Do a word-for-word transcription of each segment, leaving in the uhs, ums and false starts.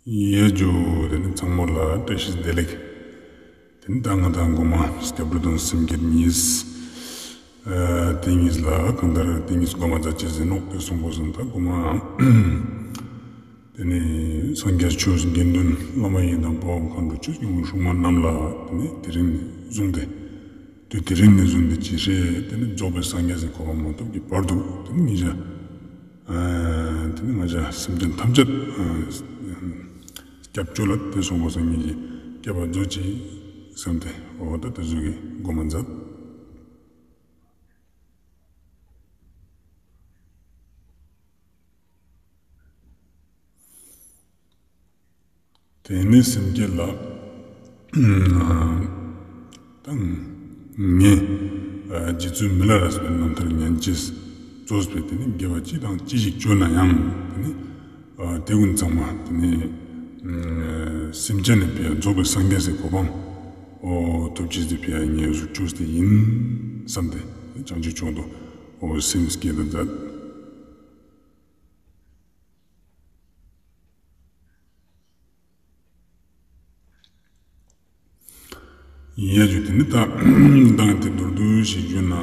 ཡ་ཇུ། དེ་ནི་ཚང་མ་ལ་བཀྲ་ཤིས་བདེ་ལེགས། དེ་ནི་ད་ང་དང་གོ་མ་སྐྱབས་འགྲོ་དང་སེམས་བསྐྱེད་གཉིས། ཨ་དེ་གཉིས་ལ་གང་ལྟར་དེ་གཉིས་གོ་མ་མཛད་ཅེས་ཟེར་ནོག། དེ་སོང་པ་སང་ད་གོ་མ། དེ་ནི་སངས་རྒྱས་ཆོས་དགེ་འདུན་བླ་མ་ཡིན་དང་འབངས་མཁའ་འགྲོ་ཆོས་སྐྱོང་སྲུང་མ་རྣམས་ལ་དེ་ནི་དེ་རིང་ནས་བཟུང་སྟེ། དུས་དེ་རིང་ནས་བཟུང་སྟེ་ཇི་སྲིད་དེ་ནི་རྫོགས་པའི་སངས་རྒྱས་སི་གོ་འཕང་མ་ཐོབ་ཀྱི་བར་དུ་དེ་ནི་ང་ཞ་ཨ་དེ་ནི་ང་ཞ་སེམས་ཅན་ཐམས་ཅད་ཨ་སྐྱབས་བཅོལ་ལ་དེ་སོང་པ་སང་ངེ་ཞའི་སྐྱབས་པ་མཛོད་ཅིག་བསམ་སྟེ་འོ་ད་དེ་ཟུག་གི་གོ་མ་མཛད། དེ་ནས་སེམས་བསྐྱེད་ལ། ད་ངས་རྗེ་བཙུན་མི་ལ་རས་པའི་རྣམ་ཐར་ཉན་ཅེས་གཙོས་པའི་དེ་ནི་དགེ་བ་ཅི་དང་ཅི་ཞིག་བཅོ་ན་ཡང་དེ་ནི་དེ་ཀུན་ཚང་མ་དེ་ནི་སེམས་ཅན་ནི་ཕི་ཡ་རྫོགས་པའི་སངས་རྒྱས་སི་གོ་འཕང་ཐོབ་ཅེས་སི་ཕི་ཡ་ངས་ཟུག་བཅོས་ཏེ་ཡིན་བསམ་སྟེ་བྱང་ཆུབ་མཆོག་ཏུ་སེམས་བསྐྱེད་དུ་མཛད། ཡ་ཇུ། དེ་ནི་ད་མདང་དེ་མདོར་བསྡུས་ཤིག་ཞུས་ན།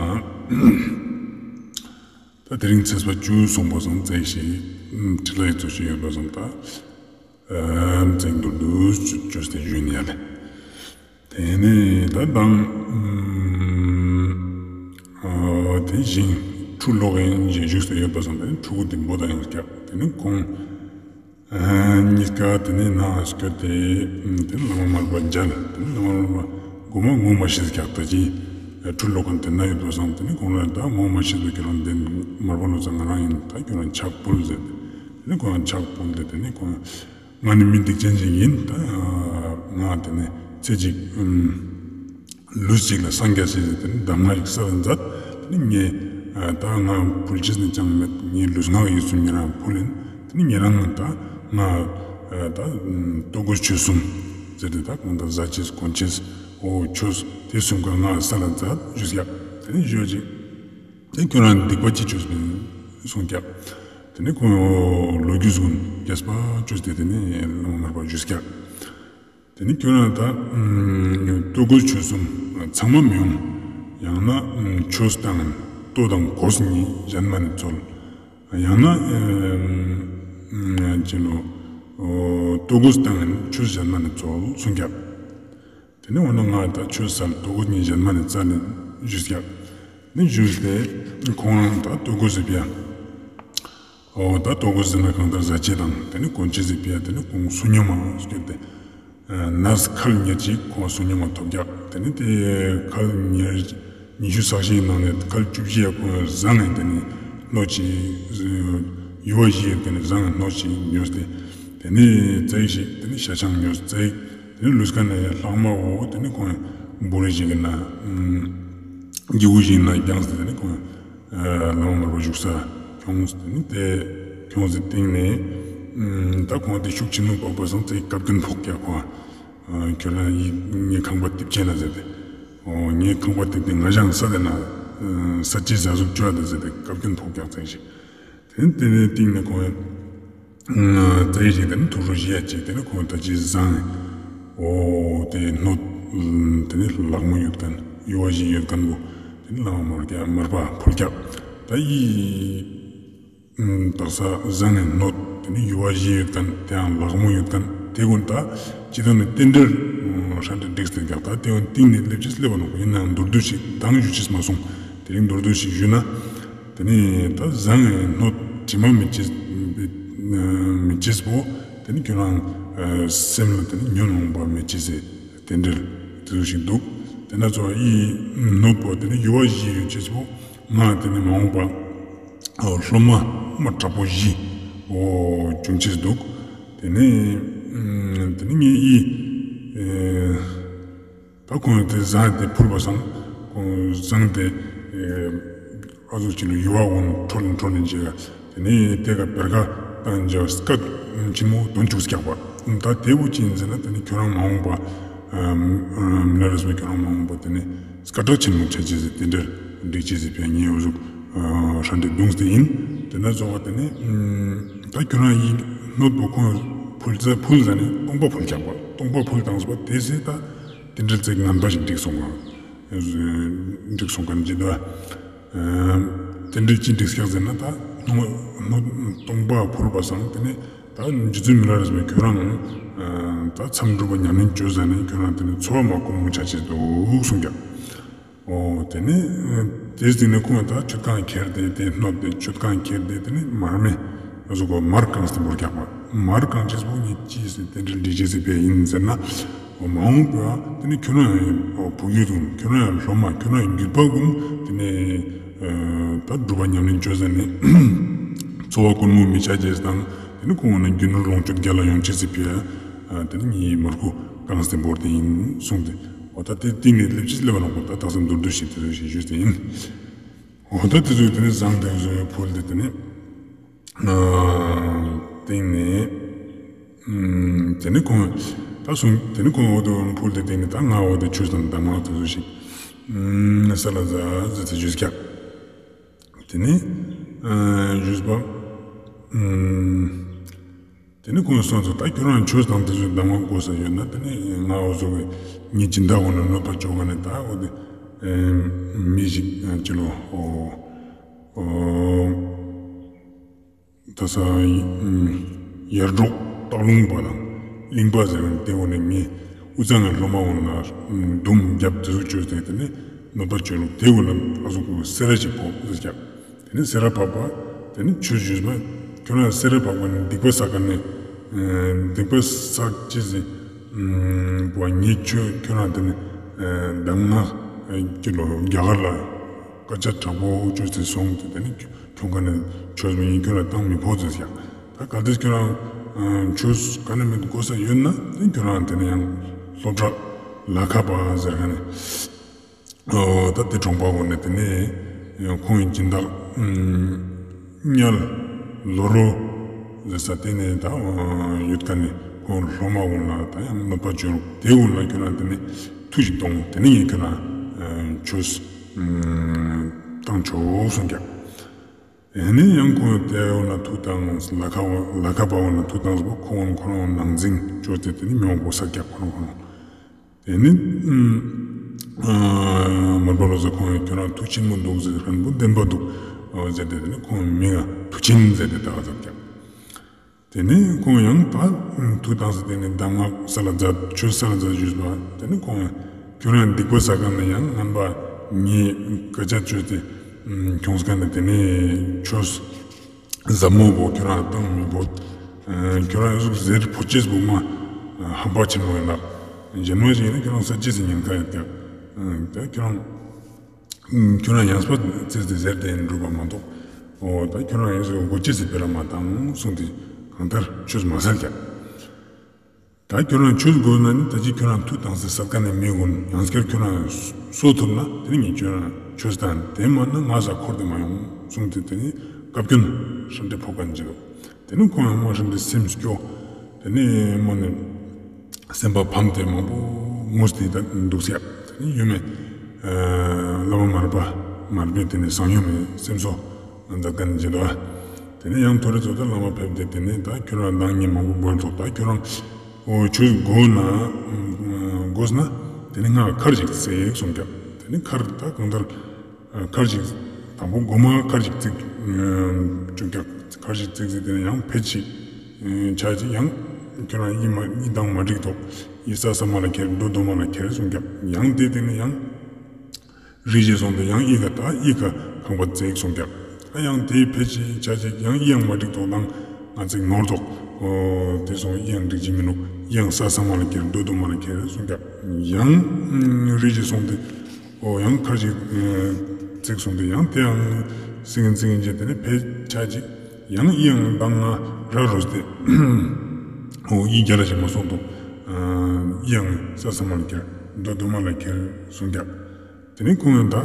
ད་དེ་རིང་ཚེས་པ་བཅུ་སོང་པ་སང་ཙེ་ཞིག་ཁྲི་ལ་ཡི་ཚོ་ཞིག་ཡོད་པ་སང་ད། ཨམ་ཙེ་མདོར་བསྡུས་བཅོས་ཏེ་ཞུས་ནི་ཡ་ལེ། དེ་ནི་ད་མདང་ཨ་དེ་ཞིང་ཕྲུ་ལོག་ཡིན་ཞེས་བཞུགས་སུ་ཡོད་པ་སང་དེ་ནི་ཕྲུ་གུ་དེ་འབོ་དང་ཡང་སྐྱག་དེ་ནི་ཁོང་གཉིས་ཀ་དེ་ནི་ནང་སྐྱོད་དེ་དེ་ནི་བླ་མ་མར་པ་མཇལ། དེ་ནི་བླ་མ་མར་པ་གོ་མ་ངོ་མ་ཤེས་སྐྱག་ད་ཅི་ཕྲུ་ལོག་ག་དེ་ན་ཡོད་པ་སང་དེ་ནི་ཁོང་ལ་ད་ངོ་མ་ཤེས་པའི་ཁྱོད་རང་དེ་མར་པ་ལོ་ཙཱ་ང་རང་ཡིན། ད་ཁྱོད་རང་ཕྱག་ཕུལ་ཟེར་ཏེ་དེ་ནི་ཁོང་ཕྱག་ཕུལ་ཏེ་དེ་ནི་ཁོང་ང་ནི་མི་སྡིག་ཅན་ཞིག་ཡིན། ད་ང་དེ་ནི་ཚེ་གཅིག་ལུས་གཅིག་ལ་སངས་རྒྱས་ཞེས་དེ་ནི་གདམས་ངག་ཞིག་གསལ་མཛད། དེ་ནི་ངས་ད་ང་ཕུལ་ཅེས་ནི་ཅང་མེད། ངའི་ལུས་ངག་ཡིད་གསུམ་ཉེ་རང་ཕུལ་ཡིན། དེ་ནི་ཉེ་རང་ད་ང་ད་ལྟོ་གོས་ཆོས་གསུམ་ཟེར་ཏེ་ད་གང་ལྟར་བཟའ་ཅེས་གོན་ཅེས་འོ་ཆོས་དེ་གསུམ་ཀ་ང་གསལ་མཛད་ཞུས་ཀྱག། དེ་ནི་ཞུས་ཅིག་དེ་ཁྱོད་རང་སྡིག་པ་ཅི་བཅོས་པིན་གསུངས་ཀྱག། དེ་ནི་ཁོང་ལོ་རྒྱུས་ཀུན་རྒྱས་པ་བཅོས་ཏེ་དེ་ནི་བླ་མ་མར་པ་ཞུས་ཀྱག། དེ་ནི་ཁྱོད་རང་ད་ལྟོ་གོས་ཆོས་གསུམ་ཚང་མ་མི་ཡོང་། ཡང་ན་ཆོས་དང་ལྟོ་དང་གོས་གཉིས་གཞན་མ་ནི་བཙལ། ཡང་ན་ཅི་ལོ་ལྟོ་གོས་དང་ཆོས་གཞན་མ་ནི་བཙལ་གསུངས་ཀྱག། དེ་ནི་འོ་ན་ང་ད་ཆོས་སལ་ལྟོ་གོས་གཉིས་གཞན་མ་ནི་བཙལ་ནི་ཞུས་ཀྱག། ནི་ཞུས་ཏེ་ཁོང་རང་ད་ལྟོ་གོས་ཟེར་བ་ཡ། འོ་ད་ལྟོ་གོས་ཟེར་ན་གང་ལྟར་བཟའ་ཅེས་དང་དེ་ནི་གོན་ཅེས་ཟེར་བ་ཡ་དེ་ནི་ཁོང་བསོད་སྙོམས་མ་སྐྱོད་དེ་ནས་ཁལ་ཉེར་གཅིག་ཁོང་བསོད་སྙོམས་མ་ཐོབ་ཀྱག། དེ་ནི་དེ་ཁལ་ཉེར་ཉི་ཤུ་རྩ་བཞིའི་ནང་ནས་ཁལ་བཅུ་བཞི་ཡ་ཁོང་བཟང་ངན་དེ་ནི་སྣོད་ཅིག་ཡུ་བ་བཞི་ཡ་དེ་ནི་བཟང་ངན་སྣོད་ཅིག་ཉོས་ཏེ་དེ་ནི་ཙེ་ཞིག་དེ་ནི་ཤ་ཆང་ཉོས་ཙེ། དེ་ནི་ལུས་ཁན་ནི་ལྷག་མ་འོ་དེ་ནི་ཁོང་བུ་རི་ཞིག་གི་ན་ཨམ་རྒྱལ་བུ་ཞིག་ན་རྒྱངས་ཏེ་དེ་ནི་ཁོང་ཨ་བླ་མ་མར་པ་བཞུགས་ས་ཁྱོངས། དེ་ནི་དེ་ཁྱོངས་ཏེ་སྟིང་ནས་ཨམ་ད་ཁོང་དེ་ཤུགས་ཆེན་མོ་བབས་པ་སང་ཙེ་བཀའ་བཀྱོན་ཕོག་ཀྱག་ཁོང་། ཨ་ཁྱོད་རང་ཡིད་ངའི་ཁང་པ་རྡིབ་ཅེས་ན་ཟེར་ཏེ། འོ་ངའི་ཁང་པ་རྡིབ་སྟེ་ང་ཞའང་ས་དེ་ན་ཨ་ས་ཅི་ཟ་ཟུག་བཅོ་ཡ་དེ་ཟེར་ཏེ་བཀའ་བཀྱོན་ཕོག་ཀྱག་ཙེ་ཞིག། དེ་ནི་དེ་ནི་སྟིང་ནས་ཁོང་ཡང་ཙེ་ཞིག་དེ་ནི་ཐུགས་རོ་བཞི་ཡ་ཅིག་དེ་ནི་ཁོང་ད་ཅི་བཟང་ངན་འོ་དེ་སྣོད་དེ་ནི་ལག་མོ་ཡོད་ཁན་ཡུ་བ་བཞི་ཡོད་ཁན་བོ་དེ་ནི་བླ་མ་མར་པ་མར་པ་ཕུལ་ཀྱག། ད་ཡི་དག་ས་བཟང་ངན་སྣོད་དེ་ནི་ཡུ་བ་བཞི་ཡོད་ཁན་དེའང་ལག་མོ་ཡོད་ཁན་དེ་ཀུན་ད་ཅི་ད་ནི་རྟེན་འབྲེལ་ཧྲ་འདྲེ་འགྲིགས་ཏེ་ཀྱག། ད་དེ་ཀུན་སྟིང་ནས་སླེབས་ཅེས་སླེབས་པ་ནོག། ཡིན་ནའང་མདོར་བསྡུས་ཤིག་མདང་ཞུ་ཅེས་མ་སོང་། དེ་རིང་མདོར་བསྡུས་ཤིག་ཞུས་ན། དེ་ནི་ད་བཟང་ངན་སྣོད་དྲི་མ་མེད་ཅེས་མེད་ཅེས་པོ་དེ་ནི་ཁྱོད་རང་སེམས་ལ་དེ་ནི་ཉོན་མོངས་པ་མེད་ཅེས་སི་རྟེན་འབྲེལ་དེ་ཟུག་ཞིག་འདུག། དེ་ན་ཚོ་ཡི་སྣོད་པོ་དེ་ནི་ཡུ་བ་བཞི་ཡོད་ཅེས་པོ་ང་དེ་ནི་མ་འོངས་པ་སློབ་མ་མ་དྲག་པོ་བཞི་འོ་བྱུང་ཅེས་འདུག། དེ་ནི་དེ་ནི་ངའི་ཡི་ད་ཁོང་དེ་བཟང་དེ་ཕུལ་བ་སང་ཁོང་བཟང་དེ་ཨ་ཟུག་ཅིག་ལ་ཡུ་བ་འོང་འཕྲོ་ལེན་འཕྲོ་ལེན་བྱེད་ཀ། དེ་ནི་དེ་ཀ་བེར་ཀ་བཏང་བྱ་བ་སྐད་ཆེན་མོ་དོན་བཅུག་སྐྱག་པ། ད་དེ་བོ་ཅི་ཡིན་ཟེར་ན་དེ་ནི་ཁྱོད་རང་མ་འོངས་པ་མི་ལ་རས་པ་ཁྱོད་རང་མ་འོངས་པ་དེ་ནི་སྐད་གྲགས་ཆེན་མོ་ཆ་ཅེས་ཟེར་དེ་འདྲ་འགྲིག་ཅེས་ཟེར་བའི་ངའི་འོ་ཟུག་ཧྲ་འདྲེ་བརྡུངས་ཏེ་ཡིན། དེ་ན་ཚོ་བ་དེ་ནི་ད་ཁྱོད་རང་ཡི་སྣོད་པོ་ཁོང་ ཕུལ་ཟ་ཕུལ་ཟ་ནེ་སྟོང་པ་ཕུལ་རྒྱག་པ། སྟོང་པ་ཕུལ་བཏངས་པ་དེ་སེ་ད་རྟེན་འབྲེལ་ཚིག་ངན་པ་ཞིག་འགྲིག་སོང་ང་། འགྲིག་སོང་ཁན་ཅི་འདུག་ཨ། རྟེན་འབྲེལ་ཅི་འགྲིག་སྐྱག་ཟེར་ན་ད་སྟོང་པ་ཕུལ་བ་སང་དེ་ནེ་ད་རྗེ་བཙུན་མི་ལ་རས་པའི་ཁྱོད་རང་ད་མཚམས་སྒྲུབ་པ་ཉམས་ལེན་བཅོས་ཟ་ནེ་ཁྱོད་རང་དེ་ནེ་འཚོ་བ་མ་ཀུན་མུ་ཆ་ཆེ་འདུག་གསུངས་ཀྱག། འོ་དེ་ནེ་དེ་སྟིང་ནེ་ཁོང་ད་མཆོད་ཁང་ཁྱེར་ཏེ་དེ་སྣོད་དེ་མཆོད་ཁང་ཁྱེར་ཏེ་དེ་ནེ་མར་མེ་ཨ་ཟུག་གོ་མར་གང་སྟེ་བོར་རྒྱག་པ། མར་གང་ཅེས་པོ་ངས་ཅི་ཟེར་རྟེན་འབྲེལ་འགྲིག་ཅེས་ཟེར་པས་ཡིན་ཟེར་ན། འོ་མ་འོངས་པ་དེ་ནེ་ཁྱོད་རང་ཡང་བུ་ཡུལ་དུ་ཁྱོད་རང་ཡང་སློབ་མ་ཁྱོད་རང་ཡང་རྒྱུད་པ་ཀུན་དེ་ནེ་ད་སྒྲུབ་པ་ཉམས་ལེན་བཅོས་ཟ་ནེ་འཚོ་བ་ཀུན་མུ་མི་ཆ་ཅེས་དང་དེ་ནེ་ཁོང་ན་རྒྱུ་ནོར་ལོངས་སྤྱོད་རྒྱལ་ལ་ཡོང་ཅེས་ཟེར་པས་དེ་ནེ་ངས་མར་ཁུ་གང་སྟེ་བོར་ཏེ་ཡིན་གསུངས་ཏེ། འོ་ད་དེ་སྟིང་ནེ་སླེབས་ཅེས་སླེབས་པ་ནང་པོ་ད་དག་ས་མདོར་བསྡུས་ཤིག་དེ་ཚོ་ཞིག་ཞུས་ཏེ་ཡིན། འོ་ད་དེ་ཚོ་དེ་ནེ་བཟང་དེ་ཚོ་ཕུལ་ཏེ་དེ་ནེ་སྟིང་ནེ་དེ་ནེ་ཁོང་ད་གསུང་དེ་ནེ་ཁོང་འོ་དེ་ཕུལ་ཏེ་དེ་ནེ་ད་ང་འོ་དེ་ཆོས་དང་གདམས་ངག་དེ་ཚོ་ཞིག་ས་ལ་ཟ་ཟེར་ཏེ་ཞུས་ཀྱག། དེ་ནེ་ཞུས་པ། དེ་ནེ་ཁོང་གསུངས་སོ། ད་ཁྱོད་རང་ཆོས་དང་དེ་ཚོའི་གདམས་ངག་དགོས་ས་ཡོད་ན་དེ་ནེ་ང་འོ་ཟུག་གི་ངའི་སྦྱིན་བདག་འོ་ན་གནོད་པ་བཅོ་ག་ནེ་ད་འོ་དེ་མི་ཞིག་ཅི་ལོ་འོ་ད་ས་ཡར་འབྲོག་སྟག་ལུང་པ་དང་གླིང་པ་ཟེར་བ་དེ་འོ་ནེ་ངའི་དབུས་གཙང་གི་སློབ་མ་འོ་ན་རྡུང་རྒྱབ་དེ་ཚོ་བཅོས་ཏེ་དེ་ནེ་གནོད་པ་བཅོས་ལུགས་དེ་འོ་ན་ཨ་ཟུག་གི་སེ་ར་ཅིག་ཕོག་ཟེར་ཀྱག། དེ་ནེ་སེ་ར་འཕགས་པ་དེ་ནེ་ཆོས་ཞུས་པ། ཁྱོད་རང་སེ་ར་འཕགས་པ་ནི་སྡིག་པ་བསགས་ཀ་ནེ་སྡིག་པ་བསགས་ཅི་ཟེར་བ་ངས་ཁྱོད་ཁྱོད་རང་དེ་ནེ་གདམས་ངག་ཅི་ལོ་རྒྱ་གར་ལ་སྐད་ཆ་དྲག་པོ་བཅོས་ཏེ་སོང་སྟེ་དེ་ནེ་ཁྱོད་ཁ་ནེ་ཆོས་མི་ཡིན་ཁྱོད་ལ་བཏང་མི་ཕོད་ཟེར་ཀྱག། ད་གལ་ཏེ་ཁྱོད་རང་ཆོས་ག་ནེ་མེད་དགོས་ས་ཡོད་ན་དེ་ཁྱོད་རང་དེ་ནེ་ཡང་སློབ་གྲྭ་ལ་ཁ་པ་ཟེར་ཁ་ནེ། ད་དེ་གྲོང་པ་འོ་ནེ་དེ་ནེ་ཁོང་གི་སྦྱིན་བདག་གཉལ་ལོ་རོ་ཟེར་ས་དེ་ནེ་ད་ཡོད་ཀ་ནེ་ཁོང་སློབ་མ་འོ་ན་ད་ཡང་གནོད་པ་བཅོས་དེ་འོ་ན་ཁྱོད་རང་དེ་ནེ་མཐུ་ཞིག་གཏོང་དེ་ནེ་ངས་ཁྱོད་རང་ཆོས་བཏང་ཆོག་གསུངས་ཀྱག། ཨེ་ནེ་ཡང་ཁོང་དེ་འོ་ན་མཐུ་བཏང་ལ་ཁ་ལ་ཁ་པ་འོ་ན་མཐུ་བཏང་སོ་ཁོང་ཁོ་རང་ནང་འཛིང་བཅོས་ཏེ་དེ་ནེ་མི་འོང་པོ་ས་ཀྱག་ཁོ་རང་ཁོ་རང་། དེ་ནེ་མར་པ་ལོ་ཙཱ་ཁོང་ཁྱོད་རང་མཐུ་ཆེན་མོ་འདུག་ཟེར་ཁན་པོ་བདེན་པ་འདུག་ཟེར་ཏེ་དེ་ནེ་ཁོང་མིང་ང་མཐུ་ཆེན་ཟེར་ཏེ་བཏགས་ཟེར་ཀྱག། དེ་ནེ་ཁོང་ཡང་ད་མཐུ་བཏང་ཟེར་དེ་ནེ་གདམས་ངག་ས་ལ་མཛད་ཆོས་ས་ལ་མཛད་ཞུས་པ། དེ་ནེ་ཁོང་ཁྱོད་རང་སྡིག་པ་བསགས་ཀ་ནེ་ཡང་ངན་པ་ངས་སྐད་ཆ་བཅོས་ཏེ་ཁྱོངས་ཀ་ནེ་དེ་ནེ་ཆོས་ཟབ་མོ་བོ་ཁྱོད་རང་བཏང་མི་ཕོད། ཁྱོད་རང་ཟུག་ཟེར་ཕོད་ཅེས་བོ་མ་ཧམ་པ་ཆེན་མོ་ཡིན་ལགས། གཞན་མ་ཞིག་ཡིན་ན་ཁྱོད་རང་ས་ཅེས་སི་ཉེན་ཁ་ཡོད་ཀྱག། ད་ཁྱོད་རང་ཁྱོད་རང་ཡང་སྤ་ཙེས་ཏེ་ཟེར་ཏེ་འགྲུབ་པ་མ་གཏོགས། འོ་ད་ཁྱོད་རང་ཡང་སུ་མགོ་ཅེས་སི་སྤེ་ར་མ་བཏང་གསུངས་ཏེ་གང་ལྟར་ཆོས་མ་སལ་ཀྱག། ད་ཁྱོད་རང་ཆོས་དགོས་ན་ནི་ད་ཅི་ཁྱོད་རང་མཐུ་བཏང་སྟེ་སལ་ཀ་ནེ་མི་དགོས་ཡང་སྐྱར་ཁྱོད་རང་སོ་ཐུབ་ན་དེ་ནེ་ངས་ཁྱོད་རང་ཆོས་བཏང་དེ་མ་ན་ང་ས་འཁོར་ཏེ་མ་ཡོང་གསུངས་ཏེ་དེ་ནེ་བཀའ་བཀྱོན་ཧྲན་ཏེ་ཕོག་ཁན་ཅིག་ལོ། དེ་ནེ་ཁོང་ཡང་མ་ཧྲན་ཏེ་སེམས་སྐྱོ། དེ་ནེ་མ་ནེ་སེམས་པ་ཕམ་སྟེ་མང་པོ་ངུས་ཏེ་འདུག་ཟེར། དེ་ནེ་ཡུམ་མེ་བླ་མ་མར་པ་མར་པས་དེ་ནེ་གསང་ཡུམ་མེ་སེམས་གསོ་མཛད་ཁན་ཅིག་ལོ། དེ་ནེ་ཡང་ཐོ་རེ་ཚོ་ད་བླ་མ་ཕེབས་ཏེ་དེ་ནེ་ད་ཁྱོད་རང་བདག་ཉིད་མང་པོ་བོར་ཐོག་ད་ཁྱོད་རང་འོ་ཆོས་དགོས་ན་དགོས་ན་དེ་ནེ་ང་མཁར་ཞིག་བརྩིགས་གསུངས་ཀྱག། དེ་ནེ་མཁར་ད་གང་ལྟར་མཁར་ཞིག་དང་པོ་གོ་མ་མཁར་ཞིག་བརྩིགས་བཅུག་ཀྱག། མཁར་ཞིག་བརྩིགས་ཟེར་དེ་ནེ་ཡང་ཕེད་ཅིག་ཆ་ཅིག་ཡང་ཁྱོད་རང་ཡིད་མ་ཡིད་དང་མ་འགྲིག་ཐོག་ཡིད་ས་ས་མ་ལ་ཁྱེར་རྡོ་རྡོ་མ་ལ་ཁྱེར་གསུངས་ཀྱག། ཡང་དེ་དེ་ནེ་ཡང་རི་ཞིག་སོང་སྟེ་ཡང་ཨི་ཀ་ད་ཨི་ཀ་ཁང་པ་བརྩིགས་གསུངས་ཀྱག། ད་ཡང་དེའི་ཕེད་ཅིག་ཆ་ཅིག་ཡང་ཨི་ཡང་མ་འགྲིག་ཐོག་དང་ང་ཚིག་ནོར་ཐོག་འོ་དེ་སོང་ཨི་ཡང་འགྲིག་ཅིག་མི་ནུག། ཨི་ཡང་ས་ས་མ་ལ་ཁྱེར་རྡོ་རྡོ་མ་ལ་ཁྱེར་གསུངས་ཀྱག། ཡང་རི་ཞིག་སོང་སྟེ་འོ་ཡང་མཁར་ཞིག་བརྩིགས་གསུངས་ཏེ་ཡང་དེ་ཡང་སིང་སིང་ཅེས་དེ་ནེ་ཕེད་ཆ་ཅིག་ཡང་ཨི་ཡང་དང་ང་ར་རོས་ཏེ་འོ་ཨི་རྒྱ་ལ་ཞིག་མ་སོང་དུག། ཨི་ཡང་ས་ས་མ་ལ་ཁྱེར་རྡོ་རྡོ་མ་ལ་ཁྱེར་གསུངས་ཀྱག། དེ་ནེ་ཁོང་ཡང་ད་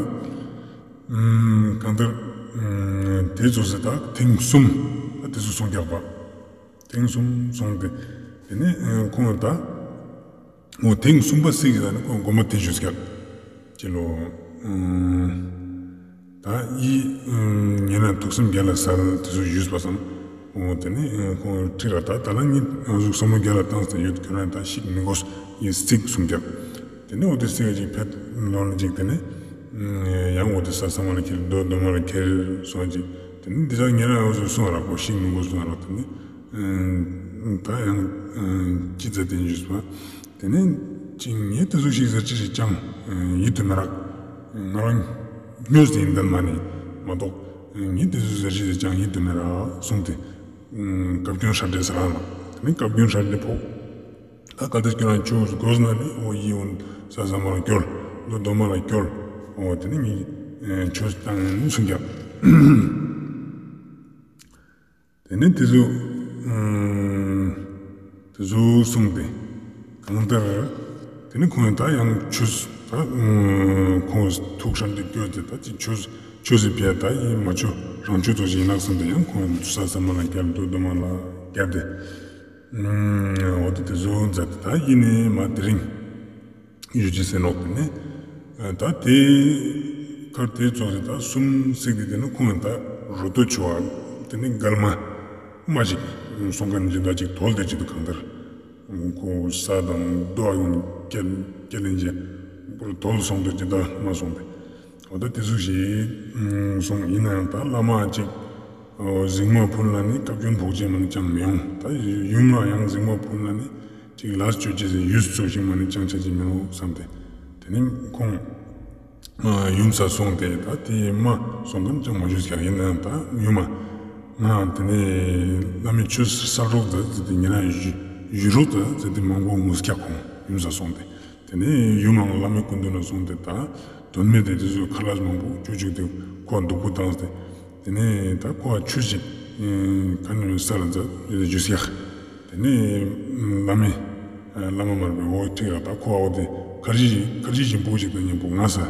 གང་ལྟར་དེ་ཚོ་ཟེར་ད་ཐེངས་གསུམ་ད་དེ་ཚོ་སོང་ཀྱག་པ། ཐེངས་གསུམ་སོང་སྟེ་དེ་ནེ་ཁོང་ཡང་ད་འོ་ཐེངས་གསུམ་པ་སིག་ཟེར་ནི་ཁོང་གོ་མ་དེ་ཞུས་ཀྱག་ཅི་ལོ། ད་ཨི་ཉེ་རང་ཐུགས་སེམས་རྒྱལ་ལ་སལ་དེ་ཚོ་ཞུས་པ་སང་ འོ་དེ་ནས་ཁོང་ཁྲིད་ར་ད་ད་ལ་ངས་ང་ཟུག་བསམ་བློ་རྒྱ་ལ་བཏང་སྟེ་ཡོད། ཁྱོད་རང་ད་ཤིག་མི་དགོས་ཡིན་ཚིག་གསུང་རྒྱབ། དེ་ནས་འོ་དེ་སེ་ཅིག་ཕེད་ལོན་ཅིག་དེ་ནས་ཡང་འོ་དེ་ས་ས་མ་ལ་ཁྱེར་རྡོ་རྡོ་མ་ལ་ཁྱེར་སོང་ཅིག། དེ་ནས་འདི་ཅག་ཉེ་རང་ཡང་ཟུག་སོང་རག་པོ་ཤིག་མི་དགོས་སོང་རག། དེ་ནས་ད་ཡང་ཅི་ཙེ་དེ་ཞུས་པ། དེ་ནས་ཅིག་ངས་དེ་ཟུག་ཤིག་ཟེར་ཅི་ཞིག་ཅང་ཡིད་དུ་མི་རག། ང་རང་སྨྱོས་ཏེ་ཡིན་དོན་མ་ནི་མ་གཏོགས་ངས་དེ་ཟུག་ཟེར་ཅི་ཞིག་ཅང་ཡིད་དུ་མི་རག་གསུངས་ཏེ། བཀའ་བཀྱོན་ཧྲ་འདྲེ་ཟེར་རག་ལ། དེ་ནས་བཀའ་བཀྱོན་ཧྲ་འདྲེ་ཕོག། ད་གལ་ཏེ་ཁྱོད་རང་ཆོས་དགོས་ན་ནི་འོ་ཡིད་འོང་ས་ས་མ་ལ་སྐྱོལ། རྡོ་རྡོ་མ་ལ་སྐྱོལ། འོ་དེ་ནས་ངས་ཆོས་བཏང་ཡིན་གསུངས་ཀྱང་། དེ་ནས་དེ་ཟུག་དེ་ཟུག་གསུངས་ཏེ། གང་ལྟར་དེ་ནས་ཁོང་ད་ཡང་ཆོས་ད་ཁོང་ཐུགས་ཧྲ་འདྲེ་སྐྱོ་སྟེ་ད་ཅི་ཆོས་ཆོས་སི་ཕི་ཡ་ད་ཡིན་མ་ཆོས་རང་ཆོས་ཚོ་ཞིག་ཡིན་ནག་བསམ་སྟེ་ཡང་ཁོང་ས་ས་མ་ལ་སྐྱོལ། རྡོ་རྡོ་མ་ལ་སྐྱོལ་ཏེ། འོ་དེ་དེ་ཟུག་མཛད་དེ་ད་ཡིན་ནི་མ་དེ་རིང་ཡུལ་གྱི་སེ་ནོག་དེ་ནས་ད་དེ་ཁར་དེ་ཚོགས་སེ་ད་གསུམ་བསྲེགས་ཏེ་དེ་ནས་ཁོང་ད་རོ་ཏོ་ཆུ་བ་དེ་ནས་མགལ་མ་མ་ཞིག་སོང་མཁན་ཅིག་ད་ཅིག་དོལ་དེ་ཅིག་ཏུ་གང་ལྟར་ཁོ་ས་དང་རྡོ་ཡོང་སྐྱེལ་སྐྱེལ་ལེན་ཅིག་པུར་དོལ་སོང་དེ་ཅིག་ད་མ་སོང་སྟེ། འོ་ད་དེ་ཟུག་ཞིག་སོང་ཡིན་ན་ཡང་ད་བླ་མ་ཅིག་གཟིགས་མ་ཕུལ་ན་ནི་བཀའ་བཀྱོན་ཕོག་ཅེས་མ་ནི་ཅང་མི་ཡོང་། ད་ཡུམ་ལ་ཡང་གཟིགས་མ་ཕུལ་ན་ནི་ཅིག་ལས་ཅོ་ཅེས་སི་ཡུལ་ཚོ་ཞིག་མ་ནི་ཅང་ཆ་ཅིག་མི་རུང་བསམ་སྟེ། དེ་ནས་ཁོང་ཡུམ་ས་སོང་སྟེ་ད་དེ་མ་སོང་མཁན་ཅང་མ་ཞུས་ཀྱང་ཡིན་ན་ཡང་ད་ཡུམ་མ་ང་དེ་ནས་བླ་མའི་ཆོས་སལ་རོགས་ད་ཟེར་ཏེ་ཉེ་རང་ཞུ་རོགས་ད་ཟེར་ཏེ་མང་པོ་ངུས་ཀྱང་ཁོང་ཡུམ་ས་སོང་སྟེ། དེ་ནས་ཡུམ་མ་བླ་མའི་སྐུ་མདུན་ལ་སོང་སྟེ་ད་དོན་མེད་དེ་དེ་ཚོའི་ཁ་ལས་མང་པོ་ཅོ་བཅུག་སྟེ་ཁོ་སྡུག་པོ་བཏང་སྟེ། དེ་ནས་ད་ཁོ་ཆོས་ཤིག་ག་ནས་སལ་ལ་མཛད་ཞུས་ཀྱང་། དེ་ནས་བླ་མའི་བླ་མ་མར་པའི་འོ་ཁྲིད་ལ་ད་ཁོ་འོ་དེ་ཁར་ཇི་ཁར་ཇི་ཞིམ་པོ་ཞིག་དང་མཉམ་པོ་ང་ས་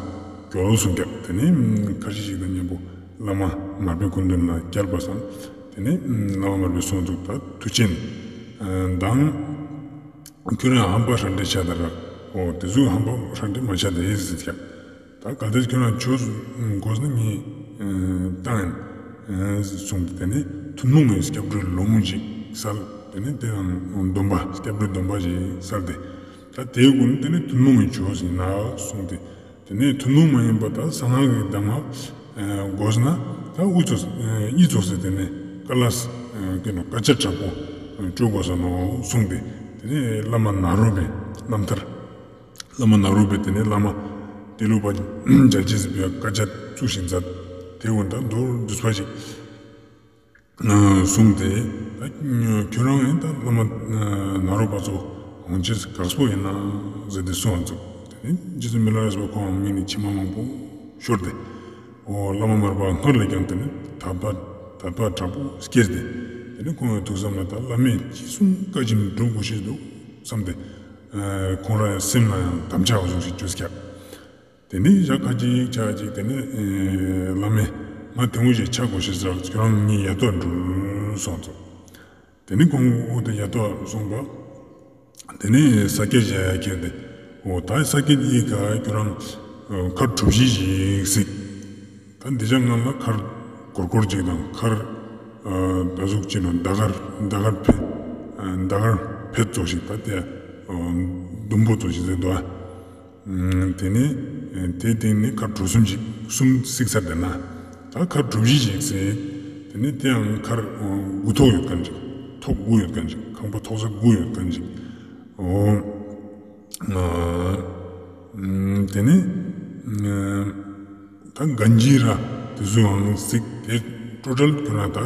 སྐྱོལ་གསུངས་ཀྱང་། དེ་ནས་ཁར་ཇི་ཞིག་དང་མཉམ་པོ་བླ་མ་མར་པའི་སྐུ་མདུན་ལ་བསྐྱལ་བ་སང་། དེ་ནས་བླ་མ་མར་པའི་གསུང་འདུག་ད་དུས་ཆེན་དང་། ཁྱོད་རང་ཧམ་པ་ཧྲ་འདྲེ་ཆ་ད་རག། འོ་དེ་ཚོ་ཧམ་པ་ཧྲ་འདྲེ་མ་ཆ་དེ་ཟེར་ཀྱང་། ད་གལ་ཏེ་ཁྱོད་རང་ཆོས་དགོས་ན་ངས་བཏང་ཡིན་གསུངས་ཏེ། དེ་ནས་ཐུན་མོང་བའི་སྐྱབས་འགྲོའི་ལོ་ངོ་ཞིག་སལ། དེ་ནས་དེའང་སྡོམ་པ་སྐྱབས་འགྲོའི་སྡོམ་པ་ཞིག་སལ་ཏེ། ད་དེའི་སྒོ་ནས་དེ་ནས་ཐུན་མོང་བའི་ཆོས་ཡིན་ན་གསུངས་ཏེ། དེ་ནས་ཐུན་མོང་མ་ཡིན་པ་ད་གསང་སྔགས་ཀྱི་གདམས་ངག་དགོས་ན་ད་འུ་ཚོ་གཉིས་ཚོགས་སེ་དེ་ནས་ཀ་ལས་ཀྱི་ནོ་སྐད་ཆ་དྲག་པོ་སྤྲོད་དགོས་ས་ནོ་གསུངས་ཏེ། དེ་ནས་བླ་མ་ནཱ་རོ་པའི་རྣམ་ཐར། བླ་མ་ནཱ་རོ་པའི་དེ་ནས་བླ་མ་ཏི་ལོ་པ་མཇལ་ཅེས་ཟེར་བའི་སྐད་ཆ་ཚུགས་ཤིང་མཛད་དེ་འོན་ད་མདོར་བསྡུས་པ་ཞིག་གསུངས་ཏེ། ད་ཁྱོད་རང་ཡང་ད་བླ་མ་ནཱ་རོ་པ་ཚོ་འོང་ཅེས་དཀགས་པོ་ཡིན་ན་ཟེར་ཏེ་གསུངས་ཚུགས། དེ་ནས་རྗེ་བཙུན་མི་ལ་རས་པ་ཁོང་ངི་ནི་མཆི་མ་མང་པོ་ཤོར་ཏེ། འོ་བླ་མ་མར་པ་སྔར་ལས་ཀྱང་དེ་ནས་དད་པ་དད་པ་དྲག་པོ་སྐྱེས་ཏེ། དེ་ནས་ཁོང་གི་ཐུགས་བསམ་ལ་ད་བླ་མས་ཅི་གསུང་བཀའ་བཞིན་སྒྲུབ་དགོས་ཤེས་འདུག་བསམ་སྟེ། ཁོང་རང་ཡང་སེམས་ལ་ཡང་དམ་བཅའ་བ་ཟུག་ཞིག་བཅོས་ཀྱང་། དེ་ནས་ཞག་ཁ་ཅིག་ཆ་ཅིག་དེ་ནས་བླ་མས་ང་དེ་འུ་ཞིག་ཆ་དགོས་ཤེས་ཟེར་ཁྱོད་རང་ངའི་ཡ་ཏོ་འགྲུལ་གསུངས་སོ། དེ་ནས་ཁོང་འོ་དེ་ཡ་ཏོ་གསུངས་པ། དེ་ནས་ས་སྐྱ་ཞལ་ཁྱེར་ཏེ། འོ་ད་ས་སྐྱ་འདིའི་ཁ་ཁྱོད་རང་མཁར་གྲུ་བཞི་ཞིག་གཟིགས། ད་འདི་ཅག་ང་ལ་མཁར་སྒོར་སྒོར་ཅིག་དང་མཁར་ད་ཟུག་ཅིག་ནང་ཟླ་དཀར་ཟླ་དཀར་འཕེལ་ཟླ་དཀར་འཕེལ་ཙོགས་ཤིག་ད་དེ་ཟླུམ་པོ་ཙོགས་ཤིག་ཟེར་འདུག་ཨ། དེ་ནས་དེའི་སྟེང་ནས་མཁར་གྲུ་གསུམ་ཞིག་གསུམ་གཟིགས་ཚར་དེ་ན། ད་མཁར་གྲུ་བཞི་ཞིག་ཟེར། དེ་ནས་དེའང་མཁར་དགུ་ཐོག་ཡོད་མཁན་ཅིག། ཐོག་དགུ་ཡོད་མཁན་ཅིག། ཁང་པ་ཐོག་ས་དགུ་ཡོད་མཁན་ཅིག། འོ། དེ་ནས་ད་གན་ཇི་ར་དེ་ཚོའང་གཟིགས། དེ་ཊོ་ཊལ་ཁྱོད་རང་ད་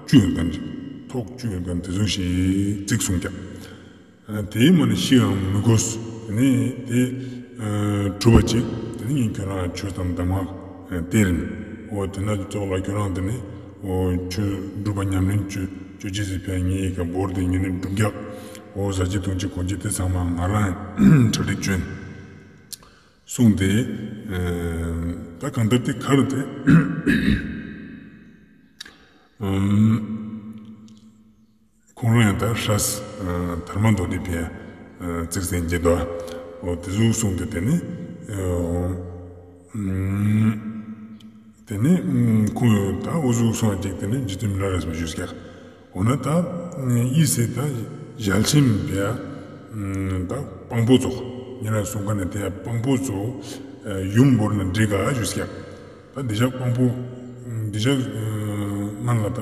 བཅུ་ཡོད་མཁན་ཅིག། ཐོག་བཅུ་ཡོད་མཁན་དེ་ཚོ་ཞིག་གཟིགས་གསུངས་ཀྱང་། དེའི་མ་ནི་ཤི་ཡང་མི་དགོས། དེ་ནས་དེ་གྲུབ་པ་ཅིག། དེ་ནས་ངས་ཁྱོད་རང་ཆོས་དང་གདམས་ངག་སྟེར་ཡིན། འོ་དེ་ན་ཙོགས་ལ་ཁྱོད་རང་དེ་ནས་འོ་ཆོས་སྒྲུབ་པ་ཉམས་ལེན་ཅོ་ཅོ་ཅེས་སི་ཕིའ་ངའི་ཀ་བོར་ཏེ་ངེ་ནི་སྒྲུབ་རྒྱག། འོ་ཟ་ཅི་འཐུང་ཅི་གོན་ཅི་དེ་ཚང་མ་ང་རང་གྲ་སྒྲིག་ཅོ་ཡིན་གསུངས་ཏེ། ད་གང་ལྟར་དེ་མཁར་དེ་ཁོང་རང་ཡང་ད་ཧྲས་དར་མ་མདོ་སྡེ་ཕིའ་ཙིག་ཟིན་གྱི་འདུག། འོ་དེ་ཟུག་གསུངས་ཏེ་དེ་ནས་དེ་ནས་ཁོང་ད་འོ་ཟུག་གསུངས་ཅིག། དེ་ནས་རྗེ་བཙུན་མི་ལ་རས་པ་ཞུས་ཀྱང་ འོ་ན་ད་ཨི་སེ་ད་ཞལ་ཆེམས་པེ་ཡ་ད་དཔང་པོ་ཙོགས་ཉེ་རང་སུང་ཁན་ནི་ཏེ་ཡ་དཔང་པོ་ཙོགས་ཡུམ་བོར་ན་འགྲིག་ག་ཞུས་ཀྱག། ད་འི་ཞག་དཔང་པོ་འི་ཞག་ང་ལ་ད་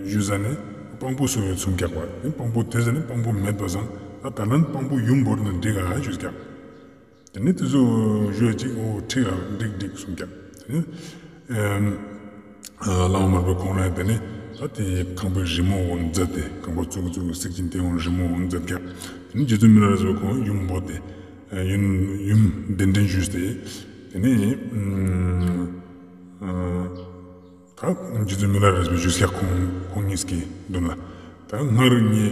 ཞུས་ཟ་ནེ་དཔང་པོ་སུ་ཡོད་སུངས་ཀྱག་པ། ཏེ་དཔང་པོ་ཏེ་ཟ་ནེ་དཔང་པོ་མེད་པ་སང་ད་ད་ལན་དཔང་པོ་ཡུམ་བོར་ན་འགྲིག་ག་ཞུས་ཀྱག། ཏེ་ནེ་ཏེ་ཙོགས་ཞུས་ཅིག་འོ་འགྲིག་ག་འགྲིག་འགྲིག་སུངས་ཀྱག། ཏེ་ནེ་བླ་མ་མར་པ་ཁོང་རང་ཏེ་ནེ་ད་ཏེ་ཁང་པའི་རི་མོ་འོ་ན་མཛད་དེ་ཁང་པ་བཙུགས་བཙུགས་བསྲེགས་ཅིན་ཏེ་འོ་ན་རི་མོ་འོ་ན་མཛད་ཀྱག། ཏེ་ནེ་རྗེ་བཙུན་མི་ལ་རས་པ་ཁོང་ཡུམ་བོར་ཏེ་ཡུམ་ཡུམ་གདན་འདྲེན་ཞུས་ཏེ་ཏེ་ནེ་ད་རྗེ་བཙུན་མི་ལ་རས་པའི་ཞུས་ཀྱག། ཁོང་ཁོང་ཉིས་ཀི་དུན་ལ་ད་སྔར་ངས་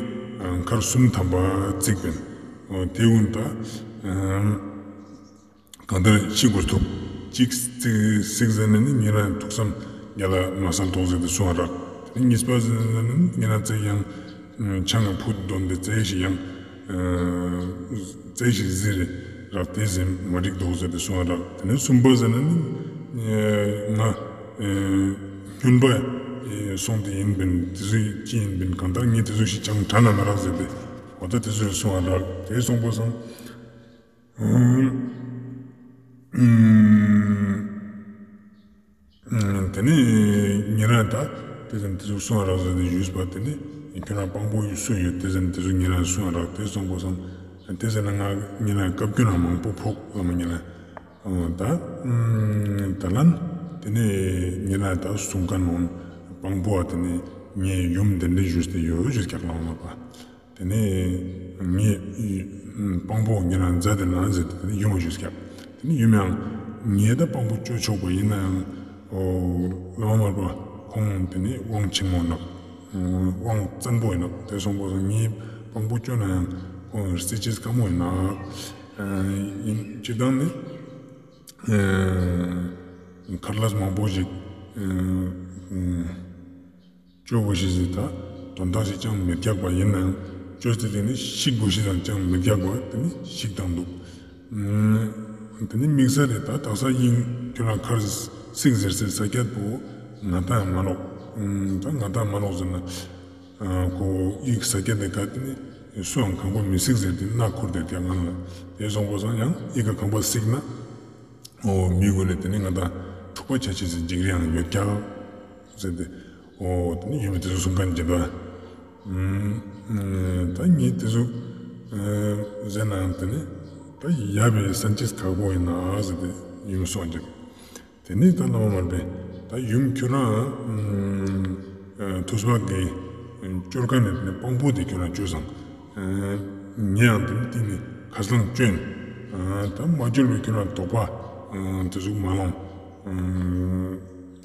མཁར་སུམ་ཐམ་པ་བརྩིགས་པིན། ཏེ་གུན་ད་གང་ལྟར་ཤི་གོས་ཐུབ། ཅིག་བརྩིགས་ཟེར་ན་ནི་ཉེ་རང་ཐུགས་བསམ་རྒྱ་ལ་མ་སལ་ཏོག་ཟེར་ཏེ་སུང་ང་རག། ཏེ་ནེ་ཉིས་པ་ཟེར་ན་ནི་ཉེ་རང་ཙེ་ཡང་ཆང་ཕུད་དོན་ཏེ་ཙེ་ཞིག་ཡང་ཙེ་ཞིག་ཟེར་རག། ཏེ་ཟེར་མ་འགྲིག་ཏོག་ཟེར་ཏེ་སུང་ང་རག། ཏེ་ནེ་སུམ་པ་ཟེར་ན་ནི་ང་སྨྱོན་པ་སོང་སྟེ་ཡིན་པིན། ཏེ་ཟུག་ཅི་ཡིན་པིན། གང་ལྟར་ངས་ཏེ་ཟུག་ཞིག་ཅང་དྲན་ན་མ་རག་ཟེར་ཏེ་འོ་ད་ཏེ་ཟུག་སུང་ང་རག། ཏེ་སོང་པ་སང་ཏེ་ནེ་ཉེ་རང་ད་ཏེ་ཟེར་ན་ཏེ་ཟུག་སུང་ང་རག་ཟེར་ཏེ་ཞུས་པ། ཏེ་ནེ་ཁྱོད་རང་དཔང་པོ་སུ་ཡོད་ཏེ་ཟེར་ན་ཏེ་ཟུག་ཉེ་རང་སུང་ང་རག། ཏེ་སོང་པ་སང་ཏེ་ཟེར་ན་ང་ཉེ་རང་བཀའ་བཀྱོན་ན་མང་པོ་ཕོག་ལ་མ་ཉེ་རང་ད་ད་ལན་ཏེ་ནེ་ཉེ་རང་ད་སུང་ཁན་ནོ་དཔང་པོ་ཨ་ཏེ་ནེ་ངའི་ཡུམ་གདན་འདྲེན་ཞུས་ཏེ་ཡོད་ཞུས་ཀྱག་བླ་མ་མར་པ། ཏེ་ནེ་ངའི་དཔང་པོ་ཉེ་རང་མཛད་དེ་ན་ཟེར་ཏེ་ཏེ་ནེ་ཡུམ་ཞུས་ཀྱག། ཏེ་ནེ་ཡུམ་ཡང་ངས་ད་དཔང་པོ་ཅོ་ཆོག་པ་ཡིན་ནའང་འོ་བླ་མ་མར་པ་ཁོང་ཏེ་ནེ་དབང་ཆེན་མོ་ནག། དབང་བཙན་པོ་ཡིན་ནག། ཏེ་སོང་པ་སང་ངས་དཔང་པོ་ཅོ་ནའང་ཁོང་རྩེ་ཆེས་དཀའ་མོ་ཡིན་ནག། ཡིན་སྤྱིར་བཏང་ནི་མཁར་ལས་མང་པོ་ཞིག་ཅོ་གོས་ཤེས་ཟེར་ད་དོན་དག་ཞིག་ཅང་མི་རྒྱག་པ་ཡིན་ནའང་ཅོས་ཏེ་ཏེ་ནེ་ཤི་གོས་ཤེས་ཙང་ཅང་མི་རྒྱག་པ་ཏེ་ནེ་ཤིག་དང་འདུག། ཏེ་ནེ་དམིགས་བསལ་ལས་ད་དག་ས་ཡིན་ཁྱོད་རང་མཁར་བརྩིགས་ཟེར་ཟེར་ས་ཀྱད་པོ་ང་ད་མ་ནོག། ད་ང་ད་མ་ནོག་ཟེར་ན་ཁོ་ཡིག་ས་ཀྱད་ཏེ་ག་ཏེ་ནེ་སུའང་ཁང་པ་མི་བརྩིགས་ཟེར་ཏེ་མནའ་འཁོར་ཏེ་ཏེ་ང་ལ་ཏེ་སོང་པ་སང་ཡང་ཡིག་ག་ཁང་པ་བརྩིགས་ན་འོ་མི་གུན་ནི་ཏེ་ནེ་ང་ད་འཁྲུག་པ་ཆ་ཅེས་སི་འཇིགས་རི་ཡང་ཡོད་ཀྱག་ཟེར་ཏེ་འོ་ཏེ་ནེ་ཡུམ་མི་ཏེ་ཟུག་སུང་ཁན་ཅིག་དུག། ད་ངས་ཏེ་ཟུག་ཟེར་ནའང་ཏེ་ནེ་ད་ཡབ་བི་སན་ཅེས་ཁག་པོ་ཡིན་ན་ཟེར་ཏེ་ཡུམ་སུང་ཅིག། ཏེ་ནེ་ད་བླ་མ་མར་པས་ད་ཡུམ་ཁྱོད་རང་ཐུགས་སྤགས་ཀྱི་ཅོ་ཁན་ནི་དཔང་པོ་ཏེ་ཁྱོད་རང་ཅོས་སང་ངས་ཡང་ཏེ་ནེ་སྟིང་ནེ་ཁ་སང་ཅོ་ཡིན། ད་མ་ཅོས་པའི་ཁྱོད་རང་དོགས་པ་ཏེ་ཟུག་མ་ལོང་།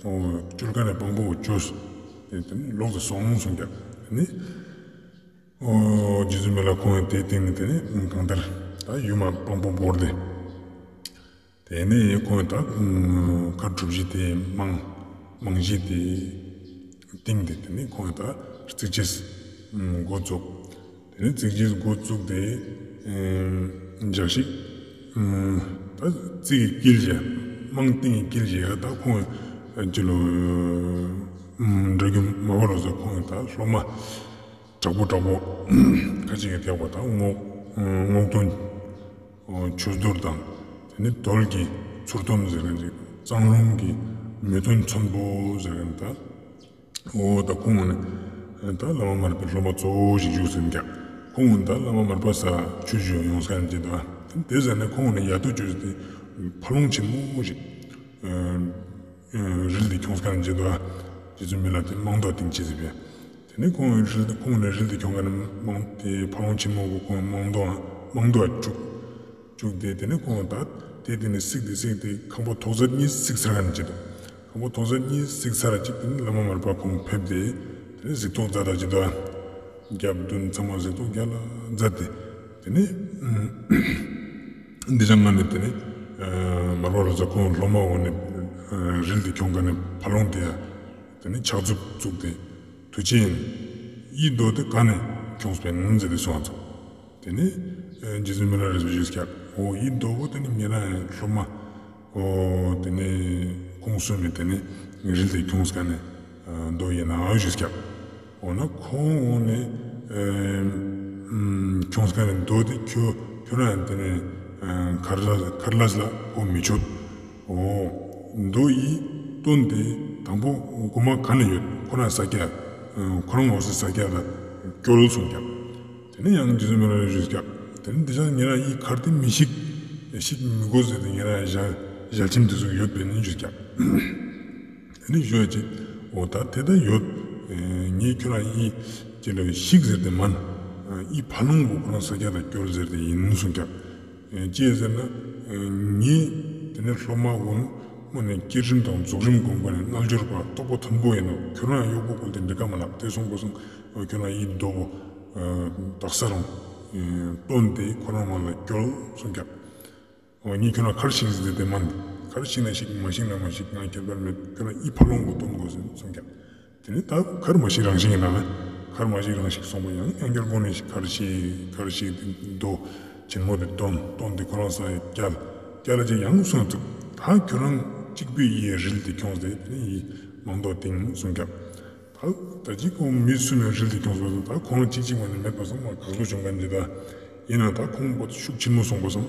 ཅོ་ཁན་ནི་དཔང་པོ་ཅོས་ཏེ་ནེ་ལོག་སྟེ་སོང་སུངས་ཀྱག། ཏེ་ནེ་འོ་རྗེ་བཙུན་མི་ལ་ཁོང་ཡང་ཏེའི་སྟིང་ནེ་ཏེ་ནེ་གང་ལྟར་ད་ཡུམ་མ་དཔང་པོ་བོར་ཏེ། ཏེ་ནེ་ཁོང་ད་མཁར་གྲུ་བཞི་ཏེ་རྨང་རྨང་གཞི་ཏེ་བཏིང་སྟེ་ཏེ་ནེ་ཁོང་ད་རྩིག་ཅེས་འགོ་བཙུགས། ཏེ་ནེ་རྩིག་ཅེས་འགོ་བཙུགས་ཏེ་འཇག་ཤིག་ད་རྩིག་གི་དཀྱིལ་ཞིག་རྨང་བཏིང་གི་དཀྱིལ་ཞིག་ད་ཁོང་ཅི་ལོ་འདྲ་རྒྱུ་མ་བ་ལོ་ཟེར་ཁོང་ད་སློབ་མ་དྲག་པོ་དྲག་པོ་ཁ་ཅིག་གི་ཐེག་པ་དང་རྔོག་རྔོག་སྟོན་ཆོས་རྡོར་དང་ཏེ་ནེ་རྡོལ་གྱི་ཚུར་སྟོན་ཟེར་ཁན་ཅིག་གཙང་རོང་གི་མེས་སྟོན་ཚོན་པོ་ཟེར་ཁན་ད་འོ་ད་ཁོང་ནི་ད་བླ་མ་མར་པའི་སློབ་མ་གཙོ་བོ་ཞིག་བཞུགས་ཟིན་ཀྱག། ཁོང་ད་བླ་མ་མར་པ་ས་ཆོས་ཞུ་ཡོང་ས་ཡང་ཅི་ད་ཏེ་ཟ་ནེ་ཁོང་ནི་ཡ་ཏོ་ཅོས་ཏེ་ཕ་ལོང་ཆེན་མོ་ཞིག་རིལ་ཏེ་ཁྱོངས་ཁན་ཅིག་དུག། རྗེ་བཙུན་མི་ལ་ཏེ་རྨང་རྡོ་བཏིང་ཅེས་ཟེར་བས། ཏེ་ནེ་ཁོང་རིལ་ཏེ་ཁོང་ནེ་རིལ་ཏེ་ཁྱོངས་ཁན་རྨང་ཏེ་ཕ་ལོང་ཆེན་མོ་བོ་ཁོང་རྨང་རྡོ་རྨང་རྡོ་བཅུག་བཅུག་སྟེ་ཏེ་ནེ་ཁོང་ད་ཏེ་ཏེ་ནེ་བརྩིགས་ཏེ་བརྩིགས་ཏེ་ཁང་པ་ཐོག་ཚད་གཉིས་བརྩིགས་ཚར་ཁན་ཅིག་དུག། ཁང་པ་ཐོག་ཚད་གཉིས་བརྩིགས་ཚར་ཅིག་ཏེ་ནེ་བླ་མ་མར་པ་ཁོང་ཕེབས་ཏེ་ཏེ་ནེ་གཟིགས་རྟོག་མཛད་ད་ཅིག་དུག། རྒྱབ་མདུན་ཚང་མ་གཟིགས་རྟོག་རྒྱ་ལ་མཛད་དེ་ཏེ་ནེ་འདི་ཅང་ང་ནེ་ཏེ་ནེ་མར་པ་ལོ་ཙཱ་ཁོང་སློབ་མ་འོ་ནེ་རིལ་ཏེ་ཁྱོངས་ཁན་ནི་ཕ་ལོང་ཏེ་ཡ་ཏེ་ནེ་ཕྱག་མཛུབ་བཙུགས་ཏེ་དུས་ཆེན་ཡིད་འདོད་དེ་ག་ནེ་ཁྱོངས་པའི་ནན་ཟེར་ཏེ་སོང་ཙོག། ཏེ་ནེ་རྗེ་བཙུན་མི་ལ་རས་པས་ཞུས་ཀྱག། འོ་ཡིད་འདོད་པོ་ཏེ་ནེ་ཉེ་རང་སློབ་མ་འོ་ཏེ་ནེ་ཁོང་གསུམ་མི་ཏེ་ནེ་རིལ་ཏེ་ཁྱོངས་ཁན་ནི་འདོད་ཡིན་ན་ཞུས་ཀྱག། འོ་ན་ཁོང་འོ་ནི་ཨེ་ཁྱོངས་ཀ་ནི་མདོ་དེ་ཁྱོད་ཁྱོད་རང་དེ་ནི་ཨེ་མཁར་ལ་མཁར་ལ་ལ་ཁོ་མི་ཆོད། འོ་མདོ་ཡི་དོན་དེ་དང་པོ་གོ་མ་ག་ནས་ཡོད། ཁོ་རང་ས་སྐྱ་ཁོ་རང་ངོ་སོ་ས་སྐྱ་ལ་སྐྱོལ་གསུངས་ཀྱག་དེ་ནས་ཡང་རྗེ་བཙུན་མི་ལ་རས་པས་ཞུས་ཀྱག་དེ་ནས་འདི་ཅག་ཉེ་རང་ཡི་མཁར་དེ་མི་བཤིག་བཤིག་མི་དགོས་ཟེར་ཏེ་ཉེ་རང་ཞལ་ཞལ་ཆེམས་དེ་ཚོ་ཡོད་པས་ནི་ཞུས་ཀྱག་དེ་ནས་ཞུ་ཡ་ཅིག་འོ་ད་དེ་ད་ཡོད། ངས་ཁྱོད་རང་ཡི་ཅི་ལ་བཤིག་ཟེར་ཏེ་མན། ཡི་ཕ་ལོང་གོ་ཁོ་རང་ས་སྐྱ་ལ་སྐྱོལ་ཟེར་ཏེ་ཡིན་གསུངས་ཀྱག་ཅི་ཟེར་ན་ངས་དེ་ནས་སློབ་མ་གུན་མ་ནས་བསྐྱེད་རིམ་དང་རྫོགས་རིམ་སྒོམ་པ་ནི་རྣལ་འབྱོར་པ་རྟོགས་པ་མཐོན་པོ་ཡིན་ནོ། ཁྱོད་རང་གཡོག་པོ་ཀུན་དེ་འགྲིག་ག་མ་ལགས། དེ་སོང་པ་སང་ཁྱོད་རང་ཡི་མདོ་བོ་དག་ས་རང་དོན་དེ་ཁོ་རང་མ་ལ་སྐྱོལ་གསུངས་ཀྱག་འོ་ངས་ཁྱོད་རང་མཁར་བཤིག་ཟེར་ཏེ་མན། མཁར་བཤིག་ན་བཤིག་མ་བཤིག་ན་མ་བཤིག་ང་ཁྱད་པར་མེད། ཁྱོད་རང་ཡི་ཕ་ལོང་གོ་སྟོན་དགོས་ཟེར་གསུངས་ཀྱག་དེ་ནས་ད་མཁར་མ་བཤིག་རང་བཤིག་ཡིན་ན་ན། མཁར་མ་བཤིག་རང་བཤིག་གསུངས་པ་ཡང་ཡང་བསྐྱར་དགོངས་ནས་ཤིག་མཁར་བཤིག་མཁར་བཤིག་དེ་མདོ་ཆེན་མོ་དེ་དོན་དོན་དེ་ཁོ་རང་ས་ཡི་སྐྱལ་སྐྱལ་ལ་ཅིག་ཡང་གསུངས་ཐུབ། ད་ཁྱོད་རང་གཅིག་པུས་ཡི་རིལ་དེ་ཁྱོངས་ཏེ་དེ་ནས་ཡི་མང་དོ་དེང་གསུངས་ཀྱག་ད་ད་ཅིག་ཁོང་མི་སུ་ནས་རིལ་དེ་ཁྱོངས་པ་ད་ཁོང་གཅིག་གཅིག་མ་ནས་མེད་པ་སང་མ་གག་ལོ་བྱུང་ག་འདི་ད་ཡིན་ན་ད་ཁོང་པོ་ཤུགས་ཆེན་མོ་སོང་པ་སང་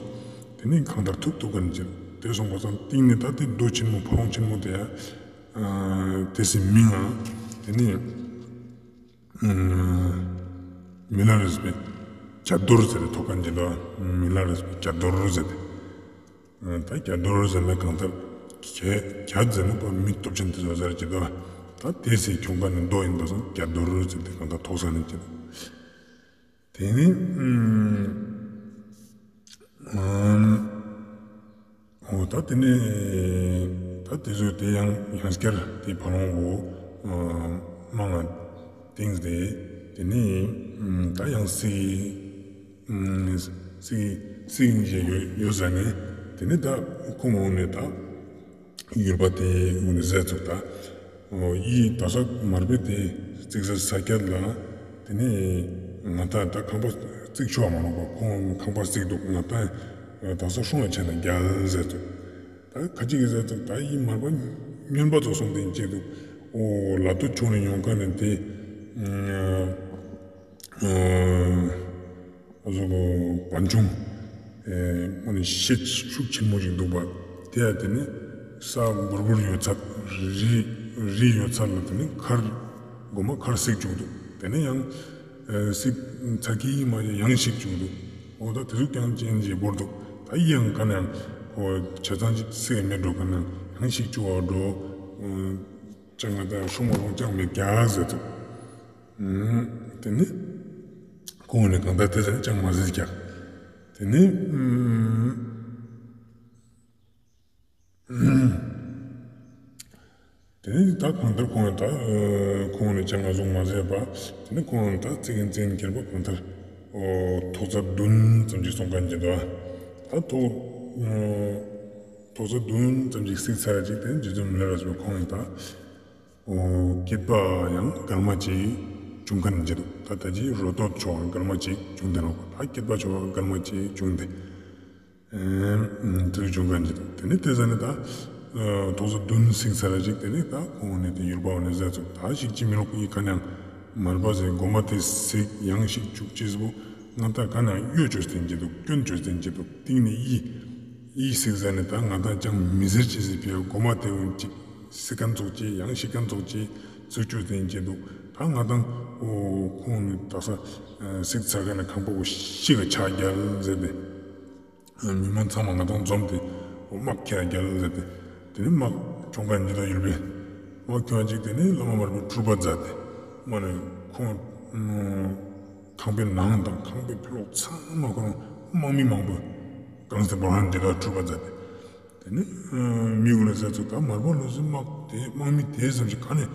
དེ་ནས་གང་ལྟར་ཐུབ་ཐུབ་ག་འདི་དེ་སོང་པ་སང་སྟེང་ནས་ད་དེ་རྡོ་ཆེན་མོ་ཕ་ལོང་ཆེན་མོ་དེ་ཡ། དེ་སི་མིང་ང་དེ་ནི་མི་ལ་རས་པའི་རྒྱ་རྡོར་ཟེར་ཏེ་ཐོག་ཁ་འདི་ལ་མི་ལ་རས་པའི་རྒྱ་རྡོར་ཟེར་ཏེ། ད་རྒྱ་རྡོར་ཟེར་ན་གང་ལྟར་རྒྱ་རྒྱ་ཟེར་ན་པ་མི་སྟོབས་ཆེན་དེ་ཚོ་ཟེར་གྱི་འདུག་ད་དེ་སི་ཁྱོང་ཁ་ནི་རྡོ་ཡིན་པ་སང་རྒྱ་རྡོར་ཟེར་ཏེ་གང་ལྟར་ཐོག་ས་ནི་གྱི་འདུག་དེ་ནི་ཨམ། འོ་ད་དེ་ནས་ད་དེ་ཚོ་དེ་ཡང་ཡང་སྐྱར་དེ་ཕ་ལོང་བོ་མང་ང་དེང་སྟེ་དེ་ནས་ད་ཡང་སི་སི་སི་ཞེས་ཡོད་ས་ནས་དེ་ནས་ད་ཁོང་འོང་ནས་ད། ཡུལ་པ་དེ་ངོས་ནས་ཟས་ཚུགས་ད། ཡི་ད་ས་མར་པེ་དེ་རྩིག་ས་ས་སྐྱ་ལ་དེ་ནས་ང་ད་ད་ཁང་པ་རྩིག་ཆོག་མ་ནོག་པ། ཁོང་ཁང་པ་རྩིག་འདུག་ང་ད་ད་ས་སྲུང་ལ་ཆེན་ན་རྒྱལ་ཟས་ཚུགས། ད་ཁ་ཅིག་གི་ཟས་ཚུགས་ད་ཡི་མར་པ་སྨྱོན་པ་ཚོ་སོང་དེ་ཅེ་འདུག་འོ་ལ་ཏུ་ཆུང་ནས་ཡོང་ཁ་ནས་དེ། ཨ་ཟུག་བན་ཆུང་ཨེ་མོ་ནི་ཤེད་ཤུགས་ཆེན་མོ་ཞིག་འདུག་པ། དེ་ཡ་དེ་ནི་ས་འབུར་འབུར་ཡོད་ཚད་རི་རི་ཡོད་ཚད་ལ་དེ་ནི་མཁར་གོ་མ་མཁར་སྲིག་བཅུག་འདུག་དེ་ནི་ཡང་ཨེ་སྲིག་ཚ་ཁྱི་མ་ཡང་ཤིག་བཅུག་འདུག་འོ་ད་དེ་ཚོ་ཀྱང་ཅན་ཞེ་བོར་འདུག་ད་ཡི་ཡང་ག་ནས་ཡང་ཁོ་ཆ་ཚང་ཅིག་སྲིག་མེད་འགྲོ་ག་ནས་ཡང་ཤིག་བཅུག་བ་འགྲོ། ཅང་ང་ད་ཤོ་མ་ལོང་ཅང་མེད་རྒྱག་ཟེར་ཚུགས། དེ་ནི་ཁོང་ནི་གང་ལྟར་དེ་ཟེར་ཅང་མ་ཟེར་ཀྱག་དེ་ནི་དེ་ནི་ད་གང་ལྟར་ཁོང་ད་ཁོང་ནི་ཅང་ང་ཟུག་མ་ཟེར་པ། དེ་ནི་ཁོང་ད་ཚིག་གི་མཚན་ཁྱེར་པ་གང་ལྟར་ཐོག་ཚད་བདུན་ཙམ་ཅིག་གསུང་མཁན་ཅིག་འདུག་ད་ཐོག་ཐོག་ཚད་བདུན་ཙམ་ཅིག་གསུངས་ཚར་ཅིག་དེ་ནི་རྗེ་བཙུན་མི་ལ་རས་པས་ཁོང་ད། འོ་བསྐྱེད་པ་ཡང་སྐར་མ་གཅིག་བྱུང་མཁན་ཅིག་འདུག་ད་ད་ཅི་རོ་ཏོག་ཆོ་བ་སྐར་མ་གཅིག་བྱུང་དེ་ནོག་ད་བསྐྱེད་པ་ཆོ་བ་སྐར་མ་གཅིག་བྱུང་དེ། དེ་བྱུང་མཁན་ཅིག་འདུག་དེ་ནི་དེ་ཟ་ནི་ད་ཐོག་ཚད་བདུན་གསུངས་ཚར་ཅིག་དེ་ནི་ད་ཁོང་ནི་དེ་ཡུལ་པ་བ་ནི་ཟས་ཚུགས་ད་ཤིག་ཅི་མི་ལོག་ཡི་ག་ནས་མར་པ་ཟེར་གོ་མ་དེ་སྲིག་ཡང་ཤིག་བཅུག་ཅེས་པོ་ང་ད་ག་ནས་གཡོ་བཅོས་དེ་ཅིག་འདུག་སྐྱོན་བཅོས་དེ་ཅིག་འདུག་སྟེང་ནས་ཡི་ཡི་སྲིག་ཟ་ནི་ད་ང་ད་ཅང་མི་ཟེར་ཅེས་སི་ཕི་ཡ་གོ་མ་དེ་འོན་ཅིག་སྲིད་ཁན་ཚོགས་ཀྱི་ཡང་ཤི་ཁན་ཚོགས་ཀྱི་ཚུལ་ཆོས་དེ་ཡིན་གྱི་འདུག་ད་ང་དང་འོ་ཁོང་ནི་ད་ས་སྲིད་ཚར་ཁན་ནི་ཁང་པ་བོ་ཤི་ག་ཆ་རྒྱལ་ཟེར་ཏེ། མི་མང་ཚང་མ་ང་དང་འཛོམས་ཏེ་འོ་དམག་ཁྱེར་རྒྱལ་ཟེར་ཏེ། དེ་ནི་དམག་ཁྱོང་ཁན་འདི་ལ་ཡུལ་པའི་དམག་ཁྱོང་ཅིག་དེ་ནི་བླ་མ་མར་པའི་སྤྲུལ་པ་མཛད་དེ། མ་ནི་ཁོང་ཁང་པའི་ནང་དང་ཁང་པའི་ཕི་ལོགས་ཚང་མ་ཁོ་རང་དམག་མི་མང་པོ་གང་སྟེ་བོ་ཧན་འདི་ལ་སྤྲུལ་པ་མཛད་དེ། དེ་ནི་མི་གུན་ལ་ཟེར་ཚུགས་ད་མར་པ་ལོ་སི་དམག་དེ་དམག་མི་དེ་ཙམ་ཞིག་ག་ནས་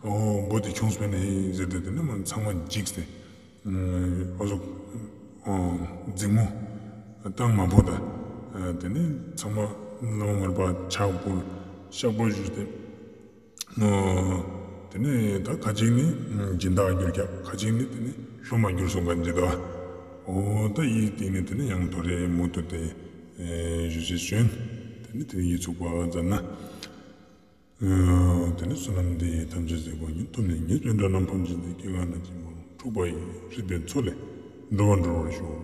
འོ་འབོ་དེ་ཁྱོངས་པས་ནི་ཟེར་ཏེ་དེ་ནི་མ་ཚང་མ་འཇིགས་ཏེ་འོ་ཟུག་འཛིང་མོ་བཏང་མ་བོ་ད་དེ་ནི་ཚང་མ་བླ་མ་མར་པ་ཕྱག་ཕུལ་ཤག་པོ་ཞུས་ཏེ། དེ་ནས་ད་ཁ་ཅིག་ནི་སྦྱིན་བདག་གྱུར་ཀྱག་ཁ་ཅིག་ནི་དེ་ནི་སློབ་མ་གྱུར་སོང་ག་འདི་ད། འོ་ད་ཡིད་དེ་ནི་དེ་ནི་ཡང་དོ་རེ་མུ་མཐུད་དེ་ཞུ་ཅེས་བྱོན། དེ་ནི་དེ་ནི་ཡིད་ཚུགས་པ་མཛད་ན། དེ་ནས་བསོད་ནམས་འདི་ཡིས་ཐམས་ཅད་གཟིགས་པ་ཉིད། ཐོབ་ནས་ཉེས་པའི་དགྲ་རྣམས་ཕམ་བྱས་ཏེ། སྐྱེ་རྒ་ན་འཆིའི་རྦ་ཀློང་འཁྲུགས་པ་ཡི། སྲིད་པའི་མཚོ་ལས་འགྲོ་བ་སྒྲོལ་བར་ཤོག།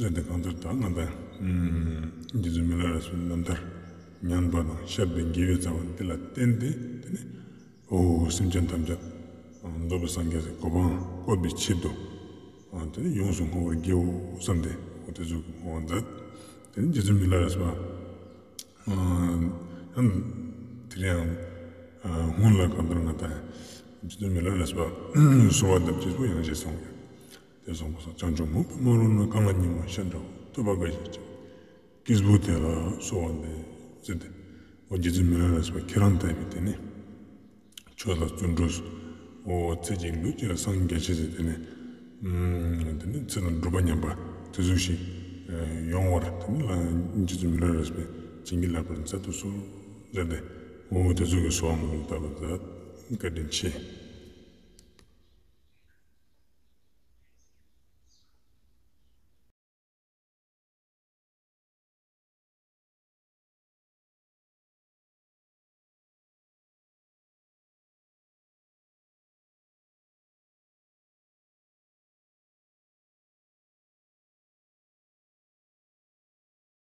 ཟེར་ཏེ་གང་ལྟར་ད་ང་དང་རྗེ་བཙུན་མི་ལ་རས་པའི་རྣམ་ཐར་ཉན་པ་དང་བཤད་པའི་དགེ་བའི་རྩ་བ་འདི་ལ་བརྟེན་ཏེ་དེ་ནས་འོ་སེམས་ཅན་ཐམས་ཅད་རྫོགས་པའི་སངས་རྒྱས་སི་གོ་འཕང་བཀོད་པའི་ཆེད་དུ་དེ་ནས་ཡོངས་སུ་བསྔོ་བར་བགྱིའོ་བསམ་སྟེ་འོ་དེ་ཚོ་གི་འོ་མཛད། དེ་ནས་རྗེ་བཙུན་མི་ལ་རས་པ་ཡང་དེ་རིང་ཡང་སྔོན་ལ་གང་ལྟར་ང་དང་རྗེ་བཙུན་མི་ལ་རས་པ་གསོལ་བ་འདེབས་ཅེས་པོ་ཡང་ཞིག་སོང་ཡོད། དེ་སོང་པ་སང་བྱང་ཆུབ་མུན་པའི་སྨག་རུམ་ན། གངས་ལ་ཉི་མ་ཤར་འདྲ་བ། ཐོས་པ་དགའ་བཞིན་བྱས་པའི་སྐྱེས་བུ་དེ་ལ་གསོལ་བ་འདེབས་ཟེར་ཏེ། འོ་རྗེ་བཙུན་མི་ལ་རས་པ་ཁྱེད་རང་ལྟ་བུའི་དེ་ནས་ཆོས་ལ་བརྩོན་འགྲུས་འོ་ཚེ་གཅིག་ལུས་གཅིག་ལ་སངས་རྒྱས་ཅེས་ཟེར་དེ་ནས་དེ་ནས་ཚེ་དང་སྒྲུབ་པ་མཉམ་པ་དེ་ཚོ་ཞིག་ཡོང་བར་དེ་ནས་རྗེ་བཙུན་མི་ལ་རས་པས་བྱིན་གྱིས་བརླབ་པར་མཛད་དུ་གསོལ་ཟེར་ཏེ། འོ་དེ་ཚོ་གི་གསོལ་བ་སྨོན་ལམ་བཏབ་པ་མཛད། བཀའ་དྲིན་ཆེ།